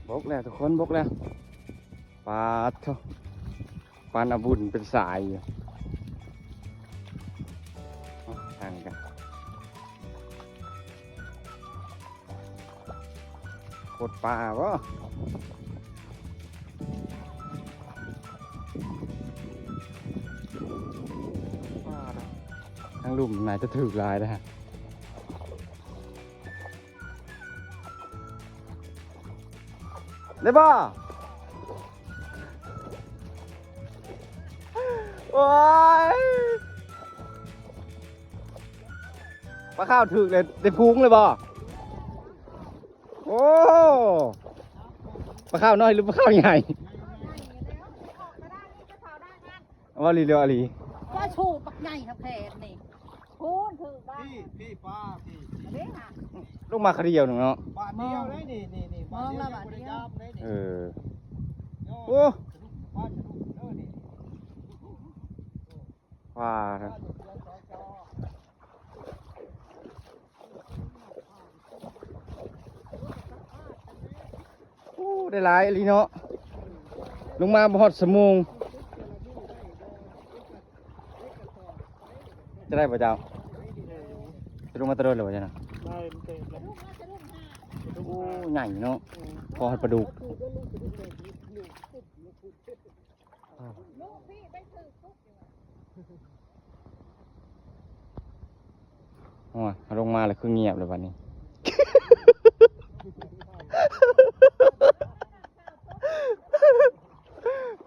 ບົກແລ້ວທຸກຄົນ ບົກແລ້ວ. ປາດໂທ້ ປານອາບຸນເປັນສາຍຢູ່ ທາງກັນ. ໂຄດປາບໍ? ທາງລຸ່ມໜ້າຈະຖືກຫຼາຍເດ້. ໄດ້ບໍ່? ໂອ້ຍ ປາຂາວຖືກເລີຍ ໄດ້ພຸງເລີຍບໍ່? ໂອ້ ປາຂາວນ້ອຍຫຼືປາຂາວໃຫຍ່? ເວົ້າອີ່ຫຼີ ເວົ້າອີ່ຫຼີ ປາຊູບັກໃຫຍ່ຄັກແທ້ນີ້. ພຸ້ນຖືກໄດ້ ພີ່ ພີ່ ປ້າ ພີ່ ພີ່ ເດ້ຫະ ລົງມາຄາວດຽວໜຶ່ງເນາະ ບາດດຽວເດ້ນີ້ ນີ້ ນີ້ ບາດດຽວ ມອງລະບາດດຽວ ຍັງບໍ່ໄດ້ຈັບເດ້ນີ້. ເອີ ໂອ້ ປາສະດຸ້ງເດີນີ້ ວ່າ ໂອ້ ໄດ້ຫຼາຍອີ່ຫຼີເນາະ ລົງມາບໍ່ຮອດຊົ່ວໂມງ. ຈະໄດ້ບໍ່ເຈົ້າ? ຈະລົງມາແຕ່ດົນແລ້ວບໍ່ເຈົ້ານະ? ໄດ້ ມັນເຕີບແລ້ວ. ໂອ້ ໃຫຍ່ເນາະ ພໍຮອດປາດຸກ. ອ່າ ໂອ້ຍ ເຮົາລົງມາແລ້ວຄືງຽບເລີຍບັດນີ້.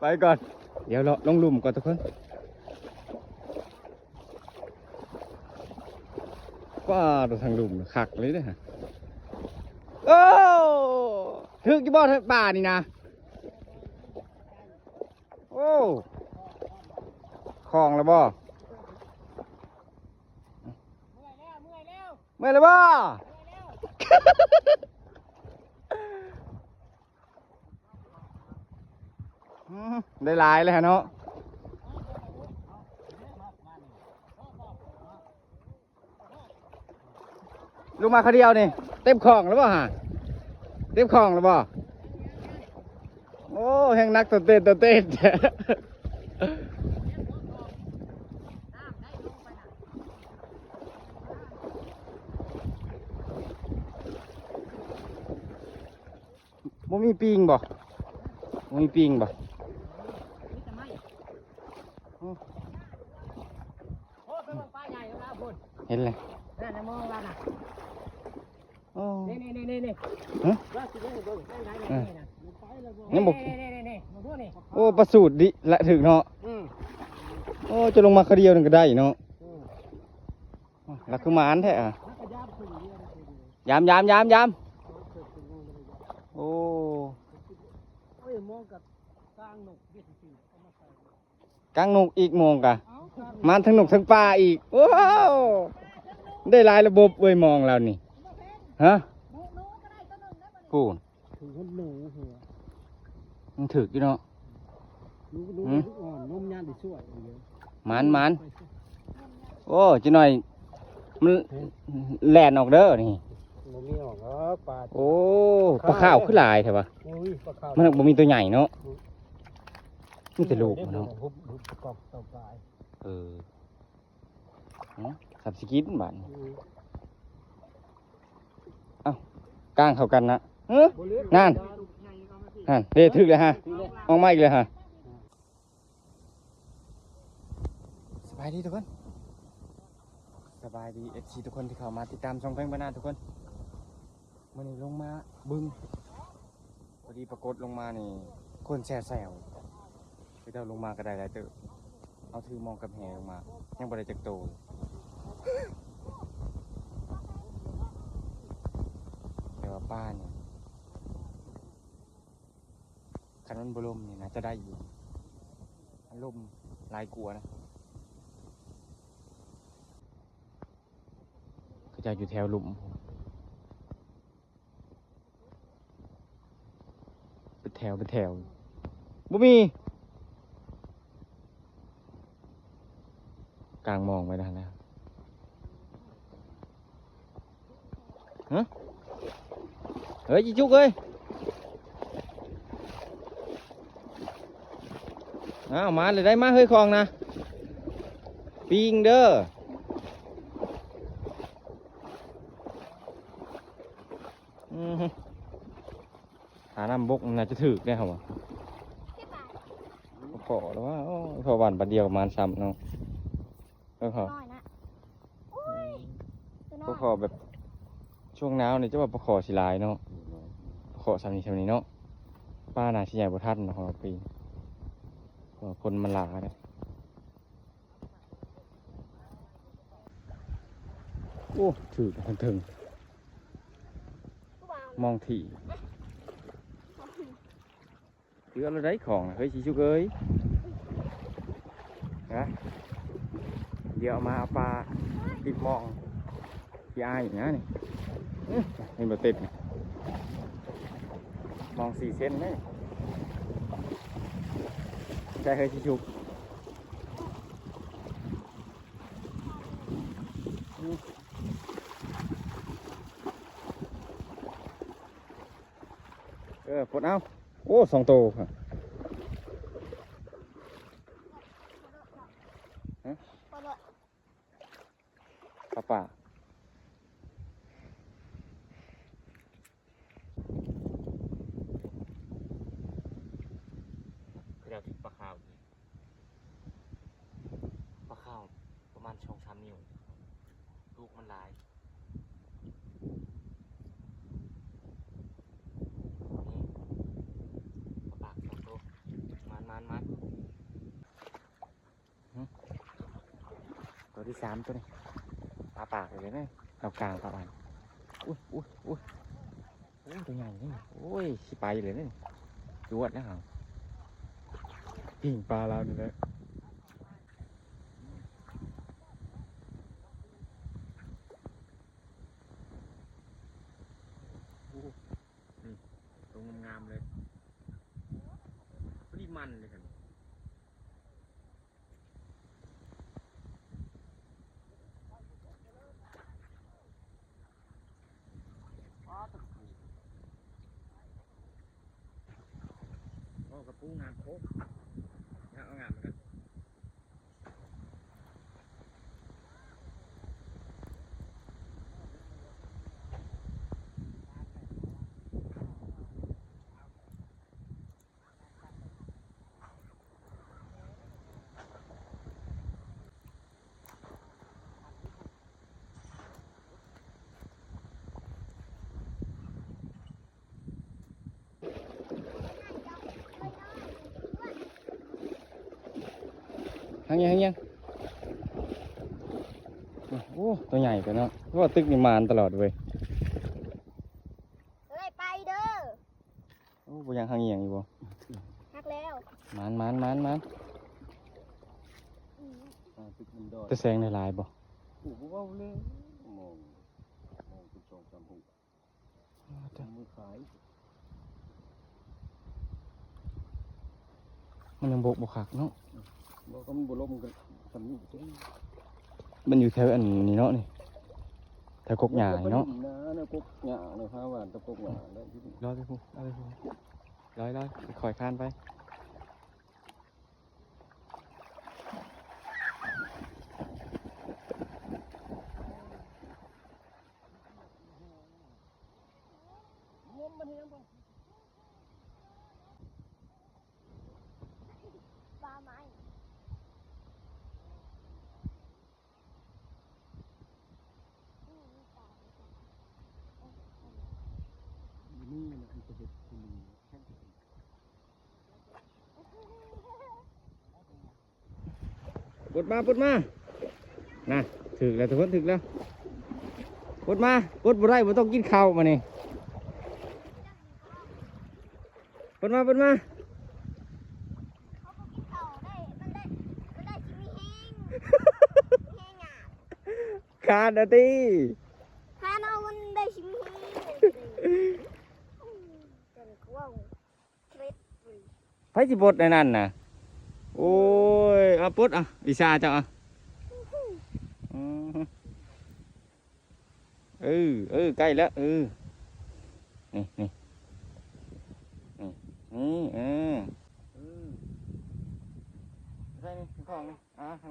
ໄປກ່ອນ ດຽວເລາະລົງລຸ່ມກ່ອນທຸກຄົນ. ວ້າ ທາງລຸ່ມຄັກເລີຍເດ້. ໂອ້ ຖືກຢູ່ບໍ່ປານີ້ນະ? ໂອ້ ຄ່ອງແລ້ວບໍ່? ເມື່ອຍແລ້ວ ເມື່ອຍແລ້ວ ເມື່ອຍແລ້ວບໍ່? ເມື່ອຍແລ້ວ. ອືມ ໄດ້ຫຼາຍເລີຍເນາະ. ລົງມາຄາວດຽວນີ້ ເຕັມຄ່ອງແລ້ວບໍ່ຫະ? ເຕັມຄ່ອງແລ້ວບໍ່? ໂອ້ ແຮງໜັກຕະເຕດຕະເຕດ. ບໍ່ມີປິງບໍ່? ບໍ່ມີປິງບໍ່? ມີແຕ່ໄມ້. ອືມ ໂອ້ ໄປເບິ່ງປາໃຫຍ່ແລ້ວພຸ້ນ ເຫັນແລ້ວ ນັ້ນນະ ມອງລາວນະ. ໂອ້ ນີ້ໆໆໆ ຮະ? ລາວຊິເບິ່ງ ເບິ່ງໄປໄດ້ນີ້ນະ ຍັງບໍ່ ນີ້ໆໆໆ ເບິ່ງດູນີ້. ໂອ້ ປາສູດດິລະ ຖືກເນາະ. ອືມ ໂອ້ ຈະລົງມາຄາວດຽວໜຶ່ງກໍໄດ້ເນາະ. ອືມ ລະຄືໝານແທ້ອະ. ຢາມ ຢາມ ຢາມ ຢາມ. ໂອ້ ໂອ້ຍ ມອງກັບກາງນົກເດ້ ກາງນົກອີກ ມອງກະ ເອົ້າ ມາທັງນົກທັງປາອີກ. ໂອ້ ໄດ້ຫຼາຍລະບົບເວີຍ ມອງລາວນີ້. ຮະ? ພຸ້ນ ຖືກໜູຫົວ ມັນຖືກຢູ່ເນາະ. ໜູ ໜູ ຫືມ ລູກອ່ອນ ນົມຍາມໄດ້ຊ່ວຍ. ໝານ ໝານ. ໂອ້ ຈັກໜ້ອຍມັນ ເອີ ແລ່ນອອກເດີນີ້. ບໍ່ມີອອກດອກປາ. ໂອ້ ປາຂາວຄືຫຼາຍແທ້ວະ. ໂອ້ຍ ປາຂາວ ມັນບໍ່ມີຕົວໃຫຍ່ເນາະ. ອືມ ມີແຕ່ລູກມັນເນາະ. ເອີ ຫຶ ສັບຊິກິນບາດນີ້. ອືມ ເອົ້າ ກາງເຂົ້າກັນນະ. ຫຶ ນັ້ນ ຫັ້ນເດ້ ຖືກແລ້ວຮະ. ຖືກແລ້ວ ອອກມາອີກແລ້ວຮະ. ສະບາຍດີທຸກຄົນ ສະບາຍດີ ເອັຟຊີ ທຸກຄົນທີ່ເຂົ້າມາຕິດຕາມຊ່ອງແພງບານາທຸກຄົນ. ມື້ນີ້ລົງມາບຶງ ພໍດີປາກົດລົງມານີ້ ຄົນແຊວໆ ເຂົາເຈົ້າລົງມາກໍໄດ້ຫຼາຍເຕີບ. ເຮົາຖືມອງກັບແຫລົງມາ ຍັງບໍ່ໄດ້ຈັກໂຕ. ແຕ່ວ່າປານີ້ ຄັນມັນບໍ່ລົມນີ້ໜ້າຈະໄດ້ຢູ່ ມັນລົມຫຼາຍກວ່ານະ. ເຂົາເຈົ້າຢູ່ແຖວລຸ່ມ ເປັນແຖວ ເປັນແຖວ ບໍ່ມີ ກາງມອງໄວ້ນັ້ນແຫຼະ. ຮະ ເຮີ້ຍ ຈີຈຸກເອີຍ. ອ້າວ ມາເລີຍໄດ໋ ມາເຮີ້ຍ ຂອງນະ ປີ້ງເດີ. ອືມ ຫານ້ຳບົກໜ້າຈະຖືກແດ່ເຮົາວ່າ. ພໍແລ້ວວ່າ ໂອ້ ພໍຫວ່ານບາດດຽວປະມານຊ້ຳເນາະ. ເອີ ພໍ ນ້ອຍນະ ໂອ້ຍ ໂຕນ້ອຍ ພໍແບບ ຊ່ວງໜາວນີ້ຈະວ່າປາຄໍ່ຊິຫຼາຍເນາະ. ອືມ ປາຄໍ່ຊ່ຳນີ້ຊ່ຳນີ້ເນາະ. ປາໜ້າຊິໃຫຍ່ບໍ່ທັນເນາະ ເຮົາປີ ເພາະວ່າຄົນມັນຫຼາຍເດ້. ໂອ້ ຖືກເທິງ ມອງຖີ່ ເກືອບແລ້ວໄດ໋ຂອງ ເຮີ້ຍ ຊິສຸກເອີຍ ນະ. ດຽວເອົາມາ ເອົາປາຕິດມອງ ຊິອາຍນະນີ້. ອື ເຫັນບໍ່ ຕິດມອງສີ່ເຊັນເດ້. ໃສ່ ເຮີ້ຍ ຊິສຸກ. ເອີ ປົດເອົາ. ໂອ້ ສອງໂຕ. ຮະ? ປາປາ ເຂົາເຈົ້າຖືກປາຂາວ. ປາຂາວປະມານສອງສາມນິ້ວ ລູກມັນຫຼາຍ. ນີ້ ປາປາກສອງໂຕ. ມານໆໆ ຫຶ ໂຕທີສາມ ໂຕນີ້ ປາປາກເລີຍເນາະ. ເອົາກາງປາປາກ. ອຸ້ຍ ອຸ້ຍ ອຸ້ຍ. ໂອ້ ໂຕໃຫຍ່ນີ້ ໂອ້ຍ ຊິໄປເລີຍນີ້ ຈວດແລ້ວ ປີ້ງປາລາວນີ້ແຫຼະ. ໂອ້ ນີ້ ໂຕງາມໆເລີຍ ພໍດີມັນເລີຍ. ໂອ້ ກະປູງາມໂຄດ ງາມ ເອົາງາມເລີຍ. ຫາງຫຍັງ ຫາງຫຍັງ? ໂອ້ ໂຕໃຫຍ່ກວ່າເນາະ ເພາະວ່າຕຶກນີ້ໝານຕະຫຼອດເວີຍ. ເອີຍ ໄປເດີ. ໂອ້ ບໍ່ຍັງຫາງຫຍັງຢູ່ບໍ່? ຫັກແລ້ວ. ໝານ ໝານ ໝານ ໝານ. ອືມ ອ່າ ຕຶກມັນດອຍ ແຕ່ແສງຫຼາຍໆບໍ່? ໂອ້ ບໍ່ເວົ້າເລີຍ ມອງ ມອງເປັນສອງສາມຮູບ. ອ່າ ເຈົ້າ ມືຂາຍ ມັນຍັງບົກບໍ່ຄັກເນາະ. ບໍ່ ຄັນມັນບໍ່ລົມກໍສ່ຳນີ້ເດ້. ມັນຢູ່ແຖວອັນນີ້ເນາະ ນີ້ ແຖວກົກຫຍ້ານີ້ເນາະ. ນາ ແນວກົກຫຍ້ານີ້ ຫາຫວ່ານແຕ່ກົກຫຍ້າໄດ້ຢູ່ນີ້. ລອຍໄປພຸ້ນ ລອຍໄປພຸ້ນ ລອຍ ລອຍ ຄ່ອຍຄານໄປ. ປົດມາ ປົດມາ ນະ ຖືກແລ້ວ ທຸກຄົນ ຖືກແລ້ວ. ປົດມາ ປົດບໍ່ໄດ້ ບໍ່ຕ້ອງກິນເຂົ້າບາດນີ້. ປົດມາ ປົດມາ. ຄານເອົາຕິ ຄານເອົາ ມັນໄດ້ຊິມີແຮງ. ເຈົ້ານີ້ກະເວົ້າເລັດເວີຍ ໃຜຊິປົດໃນນັ້ນນະ? ໂອ້ຍ ເອົາປົດ ເອົາ ວິຊາເຈົ້າ ເອົາ. ອືມ ເອີ ເອີ ໃກ້ແລ້ວ ເອີ ນີ້ ນີ້ ນີ້ ນີ້ ເອີ. ອືມ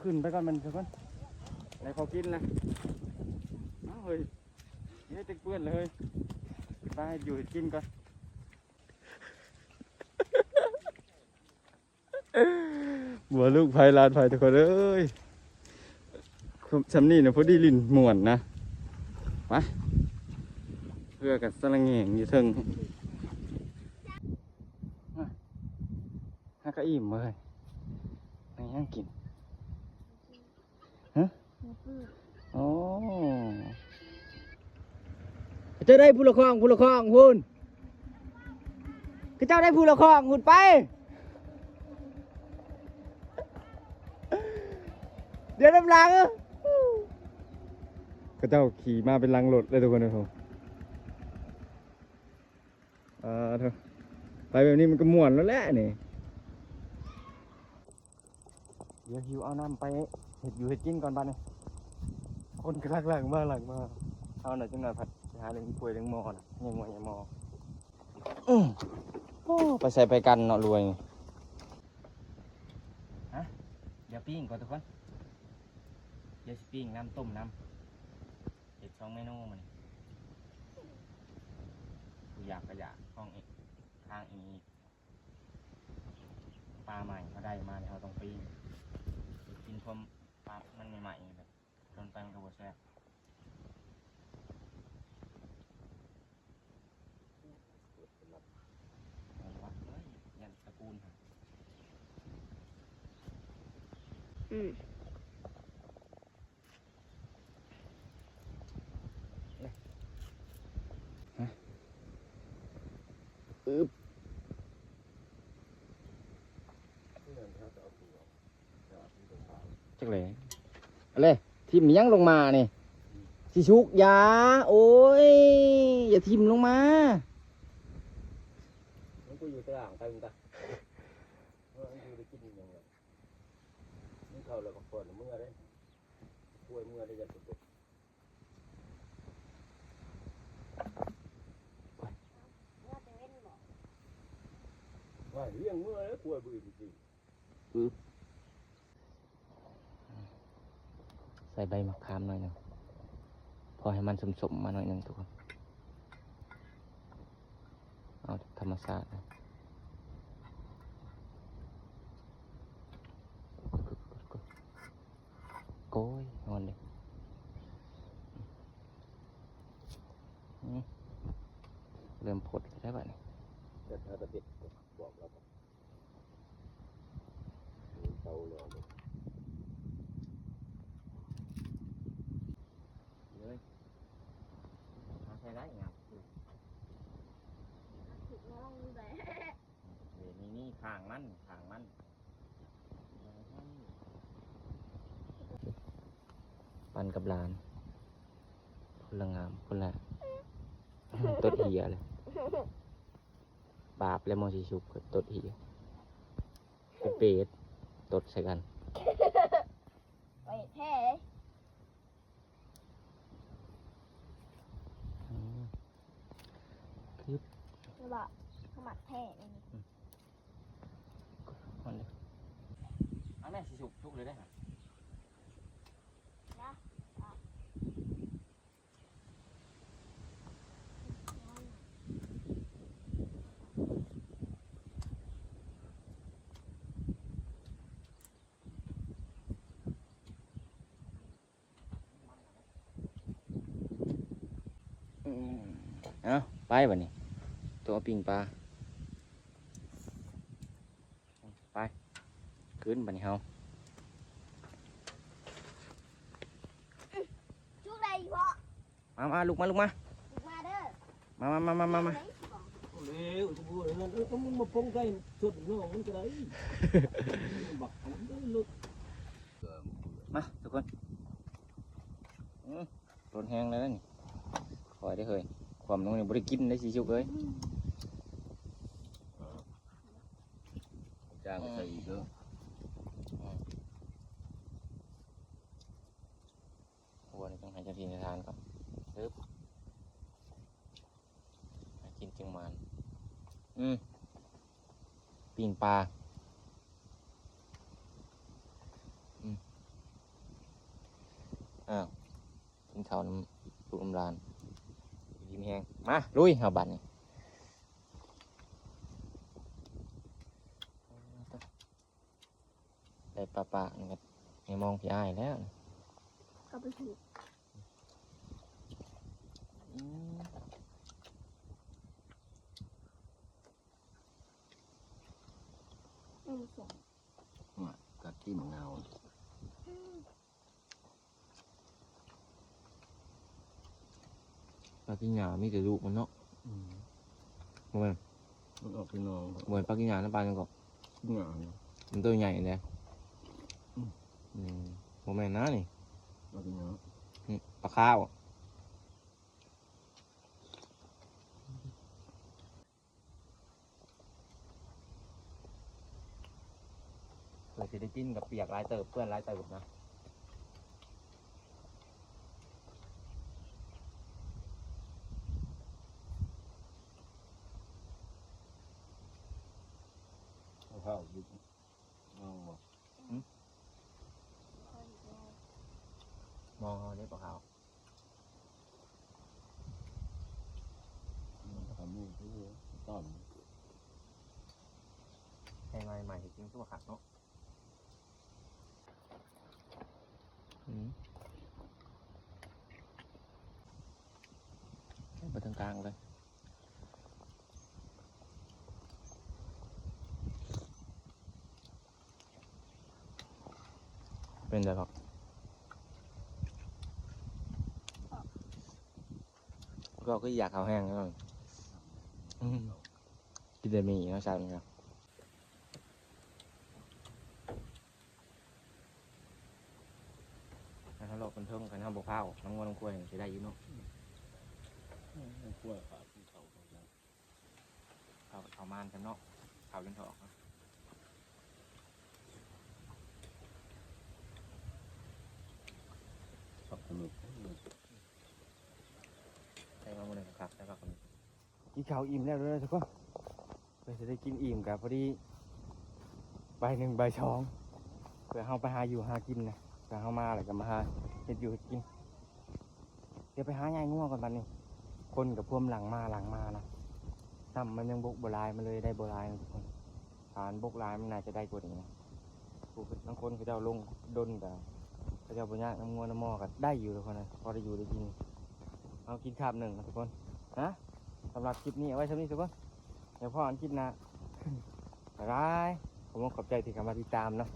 ຂຶ້ນໄປກ່ອນມັນຊະກ່ອນ ໄດ້ເຂົ້າກິນລະ. ເອົາເຮີ້ຍ ເຮັດຈັກເປື້ອນເລີຍ ຂຶ້ນໄປເຮັດຢູ່ເຮັດກິນກ່ອນ. ບໍ່ລູກໃຜຫຼານໃຜ ທຸກຄົນເອີຍ. ຊ່ຳນີ້ນະ ພໍດີຫຼິ້ນມ່ວນນະ. ມາ ເຮືອກັນສະລະແງງຢູ່ເທິງ. ຫາກະອີ່ມເວີຍ. ໄດ້ຫຍັງກິນ? ຮະ? ໂອ້ ເຂົາເຈົ້າໄດ້ຜູ້ລະຂອງ ຜູ້ລະຂອງພຸ້ນ. ເຂົາເຈົ້າໄດ້ຜູ້ລະຂອງພຸ້ນໄປ. ດຽວນຳຫຼັງ ເຂົາເຈົ້າຂີ່ມາເປັນຫຼັງລົດເລີຍ ທຸກຄົນເອີຍ. ອ່າ ໄປແບບນີ້ມັນກໍມ່ວນແລ້ວແຫຼະນີ້. ດຽວຫິວເອົານ້ຳໄປເຮັດຢູ່ເຮັດກິນກ່ອນບາດນີ້. ຄົນກຳລັງຫຼັ່ງມາ ຫຼັ່ງມາ. ເຮົານະ ຈັກໜ່ອຍພັດໄປຫາເລື່ອງອີ່ປ່ວຍເລື່ອງໝໍນະ ຍັງວ່າຍັງໝໍ. ອື ໂອ້ ໄປໃສໄປກັນເນາະລວຍ. ຮະ ດຽວປີ້ງກ່ອນທຸກຄົນ ດຽວຊິປີ້ງນຳ ຕົ້ມນຳ. ເຮັດສອງເມນູມື້ນີ້. ຜູ້ຢາກກໍຢາກ ຫ້ອງອີກ ຄ້າງອີກ. ປາໃໝ່ເຮົາໄດ້ມານີ້ ເຮົາຕ້ອງປີ້ງ ກິນພ້ອມປາມັນໃໝ່ໆ ແບບດົນໄປມັນກໍບໍ່ແຊບ. ຢ້ານຕະກູນຫັ້ນ ອືມ. ຮະ ອຶບ ຈັກແຫຼະ ເອົາເລີຍ ຖິ້ມຫຍັງລົງມານີ້ ຊິສຸກ ຢ່າ ໂອ້ຍ ຢ່າຖິ້ມລົງມາ. ມັນກໍຢູ່ຕາງໄປ ມັນກໍ ເອີ ມັນຢູ່ໄດ້ກິນຫຍັງລະ ກິນເຂົ້າແລ້ວພັກຜ່ອນເມືອເດ້. ປ່ວຍເມື່ອໄດ້ຍັນຝົນຕົກ ວ່າລ້ຽງເມື່ອແລ້ວ ປ່ວຍບໍ່ອີກຊິ. ອື ໃສ່ໃບໝາກຂາມໜ້ອຍໜຶ່ງ ພໍໃຫ້ມັນສົມໆມາໜ້ອຍໜຶ່ງ ທຸກຄົນ. ເອົາທຳມະຊາດນະ. ໂອ້ຍ ຮ້ອນເດ້. ອືມ ເລີ່ມພົດແລ້ວບາດນີ້ ເຮັດໃຫ້ປະເທດບອກລາວ ເຕົາຫຼໍ່ເດ້. ເລີຍ ເອົາໃສ່ໄດ້ງາມ ຖືກແລ້ວລອງດູໄດ້. ນີ້ໆ ຂ້າງມັນ ຂ້າງມັນ ປັ່ນກັບຫຼານ ຄົນລະງາມ ຄົນລະ ຕົດເຫຍເລີຍ. ບາບແລ້ວໝໍຊິສຸກຕົດເຫຍ ເປັນເປດຕົດໃສ່ກັນ. ເປດແທ້ເດ້. ອືມ ຄື ຄືວ່າ ເຂົາມັກແທ້ເດ້ນີ້. ອືມ ເອົາແມ່ຊິສຸກ ສຸກເລີຍເດ້. ນະ ອືມ ເອົາ ໄປບາດນີ້ ໂຕເອົາປີ້ງປາ ໄປ ຂຶ້ນບາດນີ້ເຮົາ. ຈຸກໄດ້ອີ່ພໍ່? ມາ ມາ ລຸກມາ ລຸກມາ ລຸກມາເດີ ມາ ມາ ມາ ມາ ມາ ມາ. ເອົາແລ້ວ ເອີ ມັນມາປົງໄກ່ສົດນ້ອງມັນກໍໄດ້ ບັກອັນນັ້ນເລີຍ. ມາທຸກຄົນ ອືມ ຮ້ອນແຮງແລ້ວນີ້ ຄ່ອຍເດີເຮີ້ຍ ຄວ່ຳລົງນີ້ບໍ່ໄດ້ກິນເດ້ຊິສຸກເອີຍ. ຈ້າງໃສ່ອີກເດີ. ອືມ ຄົວນີ້ຕ້ອງໃຫ້ເຈົ້າທີ່ເຈົ້າທາງກ່ອນ ເອີ ຫາກິນຈຶ່ງໝານ. ອືມ ປີ້ງປາ. ອືມ ຫຼານ ຢູ່ດີມີແຮງ ມາລຸຍເຮົາບາດນີ້ ໄດ້ປາປາກນີ້ກໍໃຫ້ມອງພີ່ອ້າຍແລ້ວ ເຂົ້າໄປຖືກ ອືມ ອືມ ສອງ ວ່າກັດຕີນມະນາວ ອືມ ປາກິນຫຍ້າມີແຕ່ລູກມັນເນາະ ອືມ ບໍ່ແມ່ນ ມັນອອກໄປນອກ ບໍ່ແມ່ນປາກິນຫຍ້ານຳປາຫຍັງເກາະ ກິນຫຍ້າ ມັນໂຕໃຫຍ່ເດ້ ອືມ ອືມ ບໍ່ແມ່ນນະນີ້ ປາກິນຫຍ້າ ອືມ ປາຂາວ. ເພື່ອຊິໄດ້ກິນກໍປຽກຫຼາຍເຕີບ ເປື້ອນຫຼາຍເຕີບນະ ເອົາເຂົ້າກິນ ເອົາບໍ່ ຫຶ ມອງເຮົາເດ້ບໍ່ເຂົ້າ. ມັນກໍມີຄືຕອນ ໃຫ້ໃໝ່ໆ ໃຫ້ກິນຄືວ່າຄັກເນາະ ອືມ ໃຫ້ໄປທາງກາງເລີຍ. ເປັນໃດພໍ່? ພໍ່ຄືຢາກເຂົ້າແຮງເນາະ ອືມ ກິນແຕ່ໝີ່ເນາະ ຊັ້ນນະ ຖ້າເຮົາເລາະເທິງໆ ຄັນເຮົາບໍ່ພ້າວ ນ້ຳງົວນ້ຳຄວາຍຊິໄດ້ຢູ່ເນາະ ອືມ ນ້ຳຄວາຍຂາດກິນເຂົ້າ ເຂົ້າ ເຂົ້າມານກັນເນາະ ເຂົ້າຈົນຖອກເນາະ ຜັກຂະໜຸກ ໃສ່ມາມື້ໜຶ່ງຄັກ ໃສ່ຜັກຂະໜຸກ ກິນເຂົ້າອີ່ມແລ້ວເດີທຸກຄົນ ເພື່ອຊິໄດ້ກິນອີ່ມກໍພໍດີບ່າຍໜຶ່ງບ່າຍສອງ ເພື່ອເຮົາໄປຫາຢູ່ຫາກິນນະ ເພື່ອເຮົາມາແລ້ວກໍມາຫາເຮັດຢູ່ເຮັດກິນ. ດຽວໄປຫາຍ້າຍງົວກ່ອນບັດນີ້ ຄົນກໍພວມຫຼັງມາຫຼັງມານະ ນ້ຳມັນຍັງບົກບໍ່ຫຼາຍ ມັນເລີຍໄດ້ບໍ່ຫຼາຍນະທຸກຄົນ ຖ້າມັນບົກຫຼາຍມັນໜ້າຈະໄດ້ກວ່ານີ້ນະ ຜູ້ ລາງຄົນເຂົາເຈົ້າລົງດົນກໍ ເຂົາເຈົ້າບໍ່ຍາກ ນ້ຳງົວນ້ຳໝໍ້ກໍໄດ້ຢູ່ທຸກຄົນນະ ພໍໄດ້ຢູ່ໄດ້ກິນ ເຮົາກິນຄາບໜຶ່ງນະທຸກຄົນນະ. ສຳລັບຄລິບນີ້ເອົາໄວ້ສ່ຳນີ້ທຸກຄົນ ດຽວພໍ້ກັນຄລິບໜ້າ ບາຍບາຍ ຂອບອົກຂອບໃຈທີ່ເຂົ້າມາຕິດຕາມເນາະ